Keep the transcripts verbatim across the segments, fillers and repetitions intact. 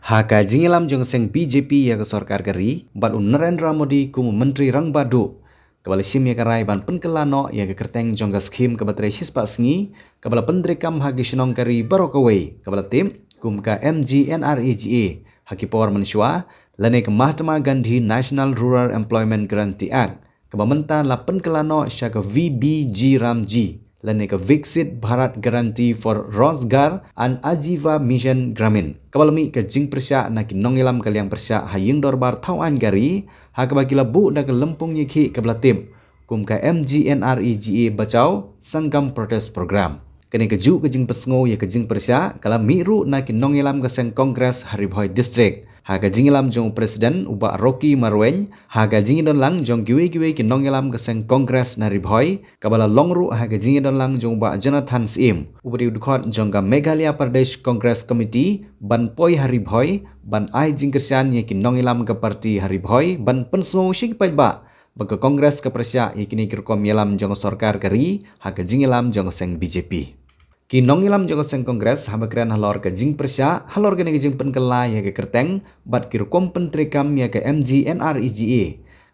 Ha ka jingïalam jong ka seng B J P ïa ka sorkar ka ri bad u Narendra Modi kum u Myntri Rangbah Duh, kaba la shim ïa ka rai ban pynkylla noh ïa ka kyrteng jong ka skhim kaba trei shispah sngi, kaba la pyntreikam ha ki shnong ka ri baroh kawei, kaba la tip kum ka M G N R E G A ha ki por mynshuwa, lane ka Mahatma Gandhi National Rural Employment Guarantee Act, kaba mynta la pynkylla noh sha ka V B G RAM G, lane ka Viksit Bharat Guarantee for Rozgar and Ajeevika Mission Gramin, kaba la mih ka jingpyrshah na ki nongïalam ka liang pyrshah ha ïing dorbar thaw aiñ ka ri, ha kaba ki la buh da ka lympung ïakhih kaba la tip kum ka M G N R E G A Bachao Sangam Protest Program. Kane kajuh ka jingpynsngew ïa ka jingpyrshah ka la mih ruh na ki nongïalam ka seng Congress ha Ri Bhoi District. Ha ka jingïalam jong u President u Bah Rocky Marwein, ha ka jingïadonlang jong kiwei kiwei ki nongïalam ka seng Congress na Ri Bhoi, kaba la long ruh ha ka jingïadonlang jong u Bah Jonathan Syiem, uba dei u dkhot jong ka Meghalaya Pradesh Congress Committee, ban poi ha Ri Bhoi ban ai jingkyrshan ïa ki nongïalam ka party ha Ri Bhoi ban pynsngew sha ki paidbah ba ka Congress ka pyrshah ïa kine ki rukom ïalam jong ka sorkar ka ri ha ka jingïalam jong ka seng B J P. Ki nongïalam jong ka seng Congress haba kren halor ka jingpyrshah halor kane ka jingpynkylla ïa ka kyrteng bad ki rukom pyntreikam ïa ka M G N R E G A,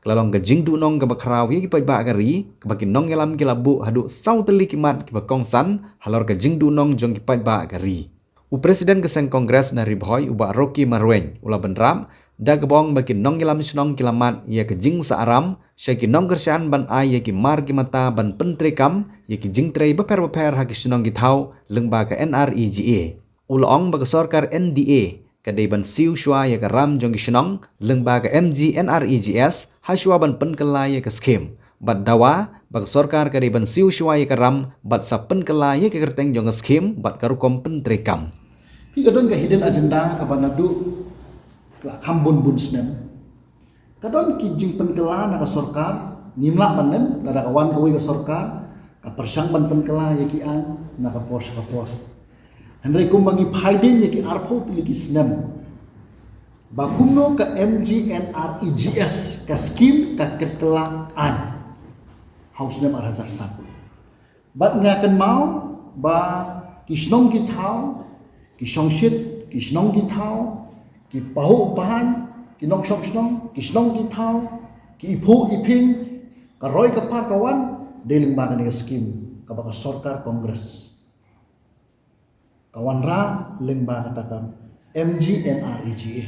ka la long ka jingduhnong kaba khraw ïa ki paidbah ka ri, kaba ki nongïalam ki la buh haduh saw tylli ki mat kiba kongsan halor ka jingduhnong jong ki paidbah ka ri. U President ka seng Congress na Ri Bhoi u Bah Rocky Marwein u la bynrap da kaba ong ba ki nongïalam shnong ki la mad ïa ka jingsahram sha ki nongkyrshan ban ai ïa ki mar ki mata ban pyntreikam ïa ki jingtrei bapher bapher ha ki shnong ki thaw lyngba ka N R E G A. U la ong ba ka sorkar N D A ka dei ban siew shuwa ïa ka ram jong ki shnong lyngba ka M G N R E G S ha shuwa ban pynkylla ïa ka skhim. Bad dawa ba ka sorkar ka dei ban siew shuwa ïa ka ram bad sa pynkylla ïa ka kyrteng jong ka skhim bad ka rukom pyntreikam. Hi ka don ka hidden agenda kaba naduh la kham bun bun snem. Ka don ki jingpynkylla na ka sorkar, ngim lah ban nen, lada ka wan kawei ka sorkar, ka pyrshang ban pynkylla ïa ki aiñ na ka por sha ka por. Hynrei kumba ngi phai dien ïa ki arphew tylli ki snem ba kumno ka M G N R E G S, ka skhim ka kylla aiñ ha u snem ar hajar san. Bad nga kynmaw ba ki shnong ki thaw, ki shongshit, ki shnong ki thaw, ki pahuh pahain, ki nongshong shnong, ki shnong ki thaw, ki iphuh iphieng, ka roi ka par ka wan dei lyngba kane ka skhim kaba ka sorkar Congress ka wanrah lyngba kata ka M G N R E G A.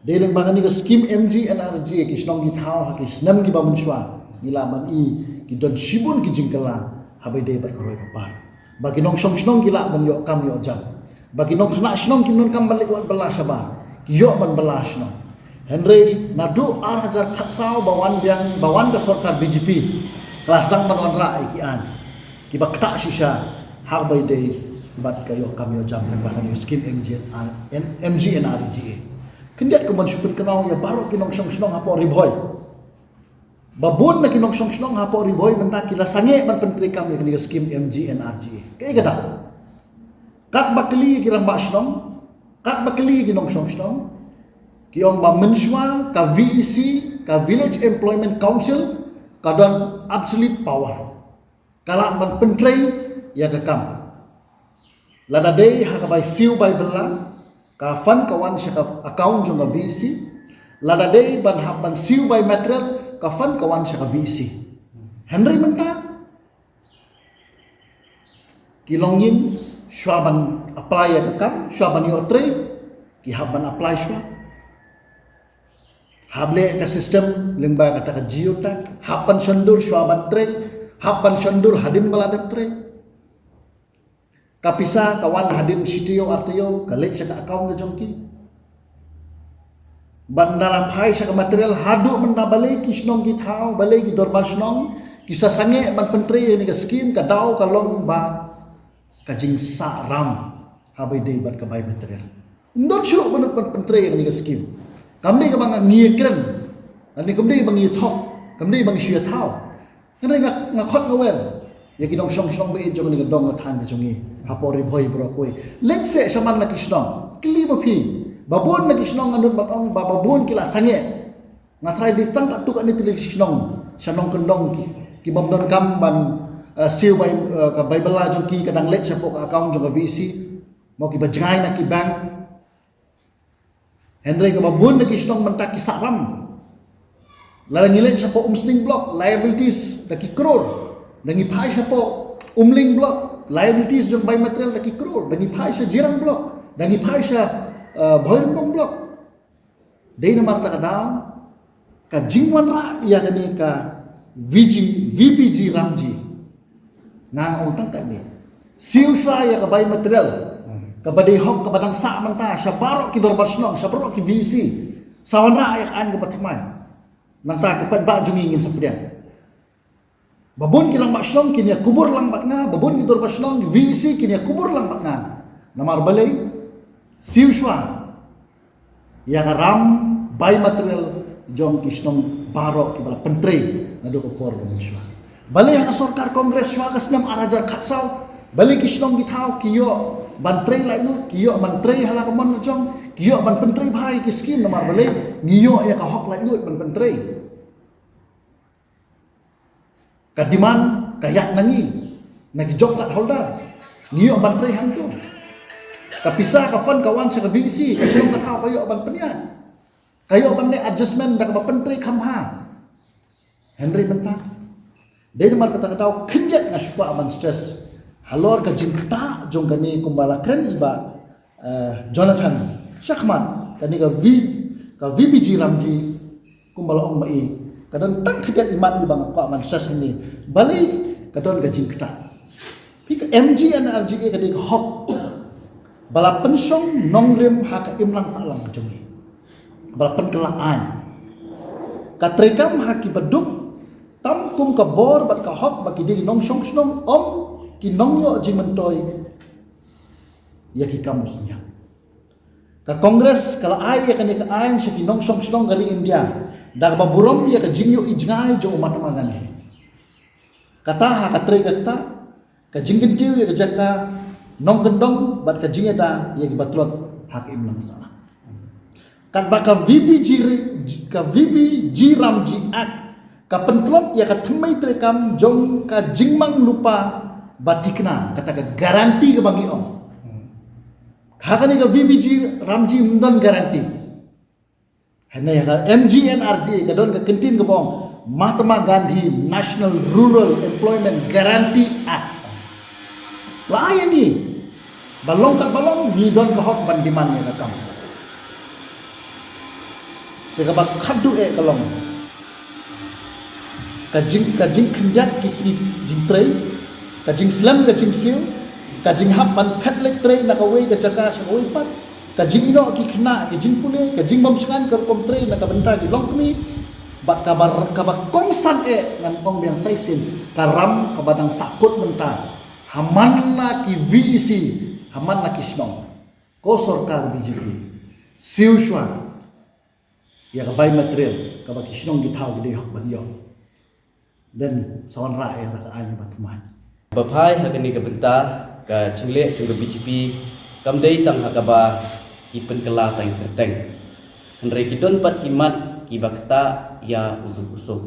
Dei lyngba kane ka skhim M G N R E G A ki shnong ki thaw ha ki snem kiba mynshuwa ngi lah ban i ki don shibun ki jingkylla haba ïadei bad ka roi ka par. Ba ki nongshong shnong ki lah ban ïoh kam ïoh jam. Ba ki nongkhynnah shnong kim donkam ban leit wad bylla shabar, ki ïoh ban bylla shnong. Hynrei naduh ar hajar khatsaw ba wan biang, ba wan ka sorkar B J P, ka la sdang ban wanrah ïa ki aiñ kiba ktah shisha haba ïadei bad ka ïoh kam ïoh jam lyngba kane ka skhim M G N R, M G N R E G A. Khyndiat kumban shu pynkynmaw ïa baroh ki nongshong shnong hapoh Ri Bhoi ba bun na ki nongshong shnong hapoh Ri Bhoi mynta ki la sangeh ban pyntreikam ïa kane ka skhim M G N R E G A. Kaei kata? Katba kylli ki rangbah shnong, katba kylli ki nongshong shnong, ki ong ba mynshuwa ka V E C, ka Village Employment Council, ka don absolute power. Ka lah ban pyntrei ïa ka kam. Lada dei ha ka bai siew bai bylla, ka fund ka wan sha ka account jong ka V E C. Lada dei ban hap ban siew bai material, ka fund ka wan sha ka V E C. Hynrei mynta ki longïing shuwa ban apply ïa ka kam, shuwa ban ïoh trei, ki hap ban apply shuwa. Hap leh ka system lyngba kata ka geotag, hap ban shondur shuwa ban trei, hap ban shondur hadien ba la dep trei. Ka pisa ka wan hadien shi taïew ar taïew, ka leit sha ka account ka jong ki. Ban da la phai sha ka material haduh mynta, balei ki shnong ki thaw, balei ki dorbar shnong ki sa sangeh ban pyntrei ïa kane ka skhim? Ka daw ka long ba ka jingsahram haba ïadei bad ka bai material. Ym don shuh ban, ban pyntrei ïa kane ka skhim. Kam dei kaba ngi ïakren, lane kam dei ba ngi ïathoh, kam dei ba ngi shu ïathaw. Hynrei nga, nga khot nga wer ïa ki nongshong shnong ba ïeit jong kane ka dong ka thaiñ ka jong ngi hapoh Ri Bhoi baroh kawei. Leit seh shaman na ki shnong, kylli ma phi. Ba bun na ki shnong, nga nud ban ong ba, ba bun ki la sangeh. Nga tharai dei tang katto katne tylli ki shnong sha nongkyndong ki, ki bym donkam ban, eh, siew bai, eh, ka bai bylla jong ki, ka dang leit shapoh ka account jong ka V E C. Mo, kiba jngai na ki bank. Hynrei kaba bun na ki shnong mynta ki sah ram. Lada ngi leit shapoh Umsning block, liabilities da ki crore. Da ngi phai shapoh Umling block, liabilities jong bai material da ki crore. Da ngi phai sha Jirang block, da ngi phai sha uh, Bhoirymbong block. Dei namar kata ka daw ka jingwanrah ïa kane ka V G, V P G Ramji. Nga ong tang katne. Siew shuwa ïa ka bai material kaba dei hok kaba dang sah mynta sha baroh ki dorbar shnong, sha baroh ki V E C. Sa wanrah ïa ka aiñ kaba thymmai. Nangta ki paidbah jong ngi ngin sa pdiang. Ba bun ki rangbah shnong kin ïa kubur lang bad nga, ba bun ki dorbar shnong, V E C kin ïa kubur lang bad nga. Namar balei? Siew shuwa ïa ka ram bai material jong ki shnong baroh kiba la pyntrei naduh ka por ba mynshuwa. Balei ha ka sorkar Congress shuwa ka snem ar hajar khatsaw, balei ki shnong ki thaw ki ïoh ban trei laitluid, ki ïoh ban trei ha la ka mon la jong, ki ïoh ban pyntrei bha ïa ki skim, namar balei? Ngi ïoh ïa ka hok laitluid ban pyntrei. Ka demand ka ïaid na ngi, na ki job card holder. Ngi ïoh ban trei hangto. Ka pisa ka fund ka wan sha ka V E C, ka shnong ka thaw ka ïoh ban pynïaid. Ka ïoh ban leh adjustment da kaba pyntrei kham bha. Hynrei mynta, dei namar kata ka daw khyndiat nga shu kwah ban stress halor ka jingktah jong kane, kumba la kren i Bah eh, Jonathan, shakhmat kane ka V, ka V P G Ramji, kumba la ong ma i, ka don tang khyndiat i mat i ba nga kwah ban stress hangne. Balei? Ka don ka jingktah. Phi, ka M G N R G A ka dei ka hok ba la pynshong nongrim ha ka imlang sahlang jong ngi, ba la pynkylla aiñ. Ka treikam ha kiba duk tam kum ka bor bad ka hok ba ki dei ki nongshong shnong, ym ki nongïoh jingmyntoi ïa ki kam u synñiang. Ka Congress ka la ai ïa kane ka aiñ sha ki nongshong shnong ka ri India da kaba burom ïa ka jingïohi jngai jong u Mahatma Gandhi. Kata ha ka trei ka ktah, ka jingkyntiew ïa ka jaka nongkyndong bad ka jingïada ïa kiba tlot ha ka imlang sahlang. Katba ka V P G, ka V P G Ramji Act ka pyntlot ïa ka thymmei treikam jong ka jingmang lypa ba thikna, kata ka guarantee kaba ngi ong. Ha kane ka V P G Ramji ym don guarantee. Hynrei ha ka M G N R G A ka don ka kyntien kaba ong Mahatma Gandhi National Rural Employment Guarantee Act. La ai ïa ngi ba long kat ba long, ngi don ka hok ban demand ïa ka kam. Te kaba khadduh eh ka long ka jing, ka jingkhyndiat ki sngi jingtrei, ka jingslem ka jingsiew, ka jinghap ban phet leit trei na kawei ka jaka sha kawei pat, ka jingïoh ki khynnah, ka jingpule, ka jingbym shngaiñ ka rukom trei na ka bynta ki longkmie, bad kaba, kaba kongsan eh ngan ong biang sa shisien, ka ram kaba dang sahkut mynta ha man la ki V E C, ha man la ki shnong. Ko sorkar B J P, siew shuwa ïa ka bai material kaba ki shnong ki thaw ki dei hok ban ïoh. Then sa wanrah ïa kata ka aiñ ba thymmai. Ba phai ha kane ka bynta, ka jingleh jong ka B J P kam dei tang ha kaba ki pynkylla tang kyrteng, hynrei ki don pat ki mat kiba ktah ïa u duk u suk,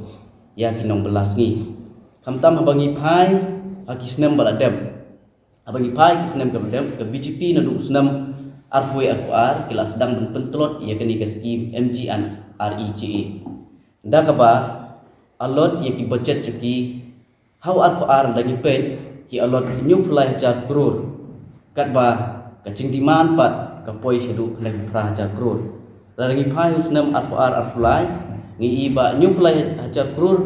ïa ki nongbylla sngi. Khamtam haba ngi phai ha ki snem ba la dep, haba ngi phai ki snem kaba dep, ka B J P naduh u snem arphew wei arphew ar ki la sdang ban pyntlot ïa kane ka skim M G N R E G A, da kaba allot ïa ki budget jong ki ha u arphew ar, da ngi peit ki allot hynñiewphew lai hajar klur, katba ka jingdemand pat ka poi shaduh khyndai phew phra hajar klur. Lada ngi phai u snem arphew ar arphew lai, ngi i ba hynñiewphew lai hajar klur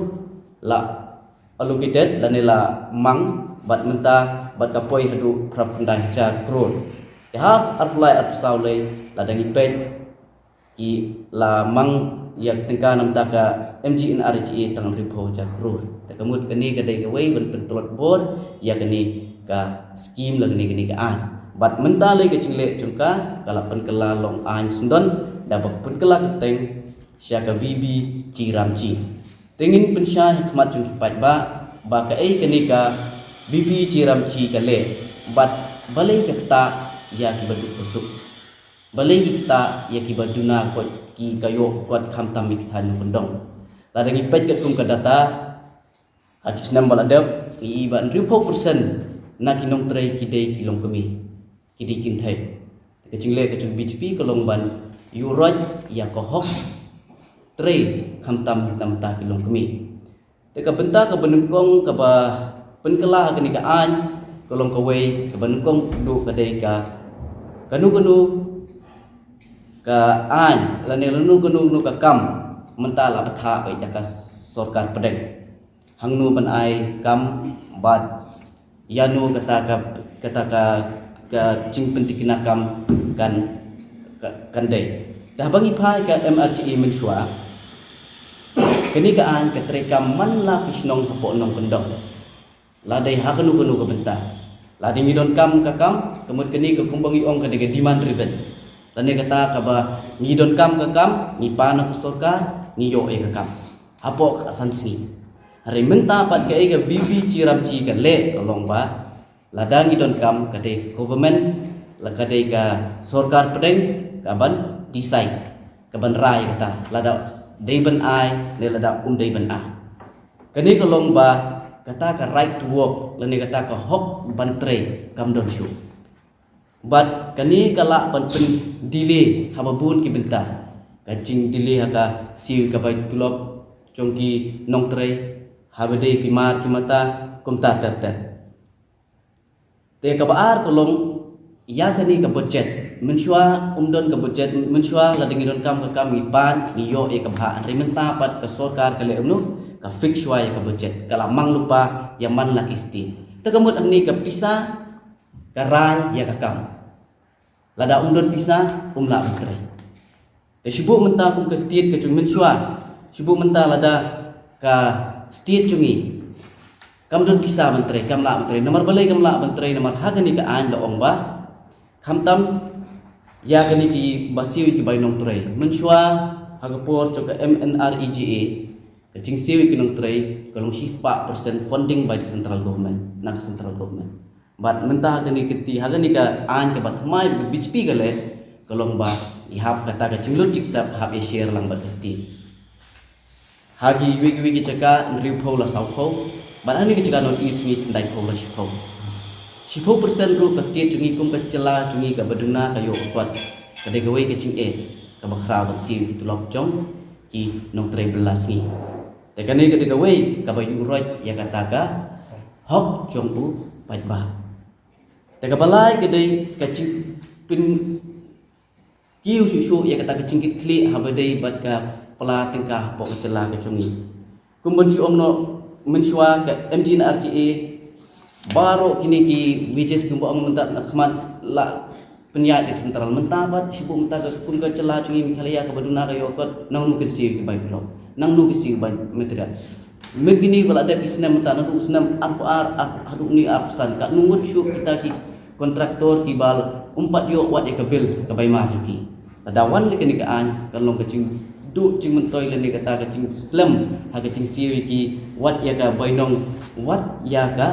la allocated lane la mang, bad mynta bad ka poi haduh phra phew khyndai hajar klur. Te ha arphew lai arphew saw lei, lada ngi peit ki la mang ïa ka tyngka na bynta ka M G N R E G A tang hynriewphew hajar klur. Te ka mut kane ka dei kawei ban pyntlot bor ïa kane ka skim lane kane ka aiñ. Bad mynta lei ka jingleh jong ka ka la pynkylla long aiñ syndon da ba pynkylla kyrteng sha ka V P G Ramji. Te ngin pynshai ha khmat jong ki paidbah ba kaei kane ka V P G Ramji ka leh, bad balei ka ktah ïa kiba duk ba suk, balei ki ktah ïa kiba duna, koit ki ka ïoh kot khamtam ïa ki thaiñ nongkyndong. Lada ngi peit katkum ka data, ha ki snem ba la dep ngi i ba hynriewphew percent na ki nongtrei ki dei ki longkmie, ki dei kynthei. Ka jingleh ka jong B J P ka long ban ïuh roi ïa ka hok trei khamtam namar ki longkmie. Te ka bynta kaba nyngkong kaba pynkylla ha kane ka aiñ ka long kawei, kaba nyngkong duh ka dei ka kano kano ka aiñ lane lano kano kano ka kam mynta la bthah beit da ka sorkar pdeng. Hangno ban ai kam bad ïano kata ka, kata ka, ka jingpyntikna kam kan, ka, kan dei. Te haba ngi phai ka M R G E mynshuwa, kane ka aiñ ka trei kam man la ki shnong hapoh nongkyndong. La dei ha kano kano ka bynta. La dei ngi donkam ka kam, ka mut kane ka kumba ngi ong ka dei ka demand driven. Lane kata kaba ngi donkam ka kam, ngi pan na ka sorkar, ngi ïoh ïa ka kam hapoh ka san sngi. Hynrei mynta pat kaei ka VPG Ramji ka leh ka long ba lada ngi donkam ka dei ka government, la ka dei ka sorkar pdeng ka ban decide, ka ban rai kata lada dei ban ai ne lada um dei ban ai. Kane ka long ba kata ka right to work lane kata ka hok ban trei kam don shuh. Bad kane ka lah ban pyn delay haba bun ki bynta. Ka jing delay ha ka siew ka bai tulop jong ki nongtrei, haba dei ki mar ki mata, kumta ter ter. Te kaba ar ka long ïa kane ka budget. Mynshuwa um don ka budget, mynshuwa lada ngi donkam ka kam ngi pan, ngi ïoh ïa ka bha. Hynrei mynta pat ka sorkar ka leh kumno, ka fix shuwa ïa ka budget. Ka la mang lypa ïa man la ki state. Te ka mut hangne ka pisa ka rai ïa ka kam. Lada um don pisa, um lah ban trei. Te shu buh mynta kum ka state ka jong ngi mynshuwa. Shu buh mynta lada ka state jong ngi kam don pisa ban trei, kam lah ban trei. Namar balei kam lah ban trei, namar ha kane ka aiñ la ong ba khamtam ïa kine kiba siew ïa ki bai nongtrei. Mynshuwa ha ka por jong ka MNREGA, ka jingsiew ïa ki nongtrei ka long shispah percent funding by the central government, na ka central government. Bad mynta ha kane ka kti, ha kane ka aiñ kaba thymmai ba ka BJP ka leh, ka long ba i hap kata ka jinglut jingsep hap ïa share lang bad ka state. Ha kiwei kiwei ki jaka hynriewphew la sawphew, bad ha kane ka jaka North East ngi khyndai phew la shiphew. Shiphew percent ruh ka state jong ngi kum ka jylla jong ngi kaba duna ka ïoh ka kot. Ka dei kawei ka jingeh kaba khraw ban siew ïa ki tulop jong ki nongtrei bylla sngi. Te kane ka dei kawei kaba ïuh roi ïa kata ka hok jong u paidbah. Te kaba lai ka dei ka jingpynkiew shuh shuh ïa kata ka jingkitkhlieh haba dei bad ka pla tyngka hapoh ka jylla ka jong ngi. Kumba shu ong noh mynshuwa, ka MGNREGA, baroh kine ki wages kumba ong mynta na khmat la pynïaid da ka central. Mynta pat shu buh mynta ka kum ka jylla jong ngi Meghalaya kaba duna ka ïoh kot, nangno kin siew ki bai tulop, nangno kin siew bai material. Mynta kine ba la dep ki snem mynta, naduh snem arphew ar, ar, haduh une arphew san, katno ngut shuh kita ki kontraktor kiba um pat ïoh wat ïa ka bill ka bai mar jong ki. Lada wan ïa kane ka aiñ kan long ka jingduh jingmyntoi lane kata ka jingslem ha ka jingsiew ïa ki, wat ïa ka bainong, wat ïa ka,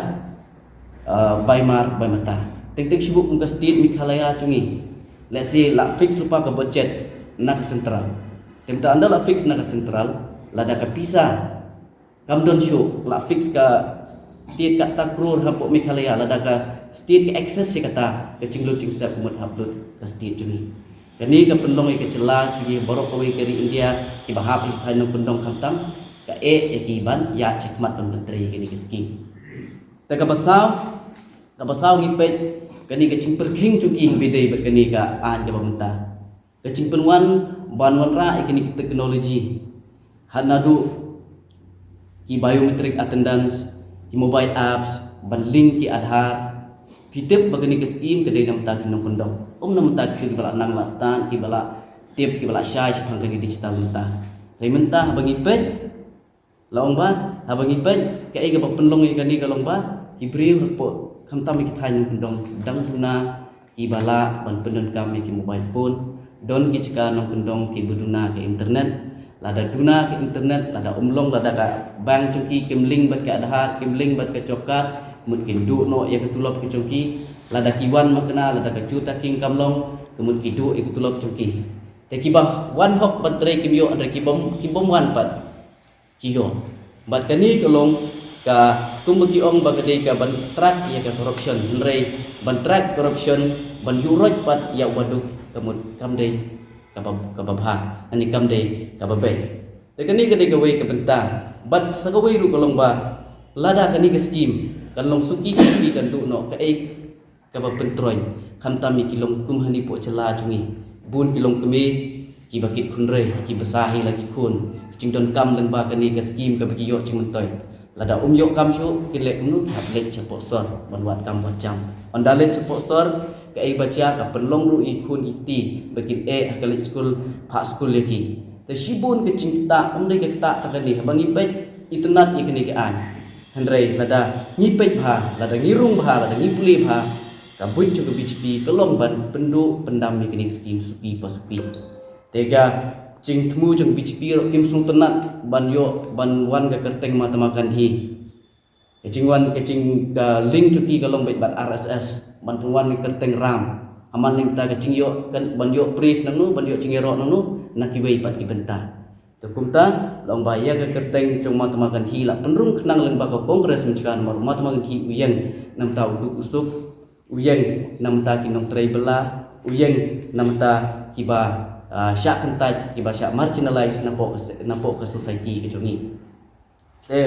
uh, bai mar bai mata. Teng teng shu buh kum ka state Meghalaya jong ngi, let's say la fix lypa ka budget na ka central. Te mynta ynda la fix na ka central, lada ka pisa kam don shuh, la fix ka state katta klur hapoh Meghalaya, lada ka state ka access ïa kata ka jinglut jingsep, mut hap lut ka state jong ngi. Kane ka pynlong ïa ka jylla jong ngi baroh kawei ka ri India kiba hap ïa ki thaiñ nongkyndong khamtam, ka eh ïa ki ban ïaid shakhmat ban pyntrei ïa kane ka skim. Te kaba saw, kaba saw ngi peit kane ka jingpyrkhing jong ki ba dei bad kane ka aiñ kaba mynta. Ka jingpynwan ban wanrah ïa kine ki technology, ha naduh ki biometric attendance, ki mobile apps, ban link ki Aadhaar. Phi tip ba kane ka skim ka dei na bynta ki nongkyndong, ym na bynta ki kiba la nang la stad, kiba la tip, kiba la shai shaphang kane digital mynta. Hynrei mynta haba ngi peit, la ong ba, haba ngi peit, kaei kaba pynlong ïa kane ka long ba ki briew hapoh khamtam ïa ki thaiñ nongkyndong dang duna kiba lah ban pyndonkam ïa ki mobile phone. Don ki jaka nongkyndong kiba duna ka internet. Lada duna ka internet, lada ym long, lada ka bank jong ki kim link bad ka Aadhaar, kim link bad ka job card, mut kin duh noh ïa ka tulop ka jong ki. Lada ki wan makna, lada ka juta king kam long, ka mut ki duh ïa ka tulop jong ki. Te kiba wan hok ban trei kim ïoh, hynrei kiba, kibym wan pat ki ïoh. Bad kane ka long ka, kumba ki ong ba ka dei ka ban track ïa ka corruption, hynrei ban track corruption, ban ïuh roi pat ïa uba duk, ka mut kam dei kaba, kaba bha, lane kam dei kaba beit. Te kane ka dei kawei ka bynta. Bad sa kawei ruh ka long ba lada kane ka skim kan long suki suki, kan duh noh kaei kaba pyntroiñ, khamtam ïa ki long kum hangne hapoh jylla jong ngi. Bun ki longkmie kiba kit khun rei, kiba sah hi la ki khun. Ka jingdonkam lyngba kane ka skim kaba ki ïoh jingmyntoi, lada um ïoh kam shuh, kin leh kumno? Hap leit shapoh sor ban wad kam wad jam. Ynda leit shapoh sor, kaei ba jia, ka pynlong ruh ïa ki khun ïa ki kti ba kin eh ha ka leit skul, phah skul ïa ki. Te shibun ka jingktah, ym dei ka ktah tang kane, haba ngi peit itynnad ïa kane ka aiñ. Hynrei lada ngi peit bha, lada ngi rung bha, lada ngi pule bha, ka buit jong ka B J P ka long ban pynduh pyndam ïa kane ka skim suki pa suki. Te ka jingthmu jong ka B J P ruh kim sngewtynnad ban ïoh, ban wan ka kyrteng Mahatma Gandhi. Ka jingwan, ka jing, ka link jong ki ka long beit bad R S S, ban pynwan ka kyrteng Ram. Ha man lynta ka jingïoh, kan, ban ïoh praise nangno, ban ïoh jingïaroh nangno, na kiwei pat ki bynta. Te kumta, long ba ïa ka kyrteng jong Mahatma Gandhi la pynrung khnang lyngba ka Congress mynshwa, namar Mahatma Gandhi u ïeng na bynta u duk u suk, u ïeng na bynta ki nongtrei bylla, u ïeng na bynta kiba, ah, shah kyntait, kiba shah marginalized napoh ka se-, napoh ka society ka jong ngi. Te,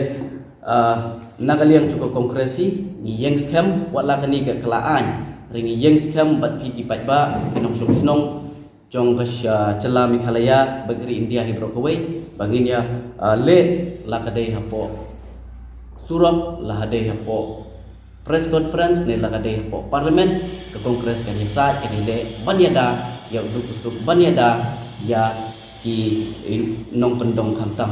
ah, na ka liang jong ka Congress hi, ngi ïeng skhem, wat la kane ka, ka la aiñ, hynrei ngi ïeng skhem bad phi ki paidbah, ki nongshong shnong jong ka sha-, jylla Meghalaya, bad ka ri India hi baroh kawei, ba ngin ïa, ah, leh, la ka dei hapoh surok, la ka dei hapoh press conference, ne la ka dei hapoh Parliament, ka Congress kan ïasaid, kan ïaleh ban ïada ïa u duk u suk, ban ïada ïa ki, eh, nongkyndong khamtam.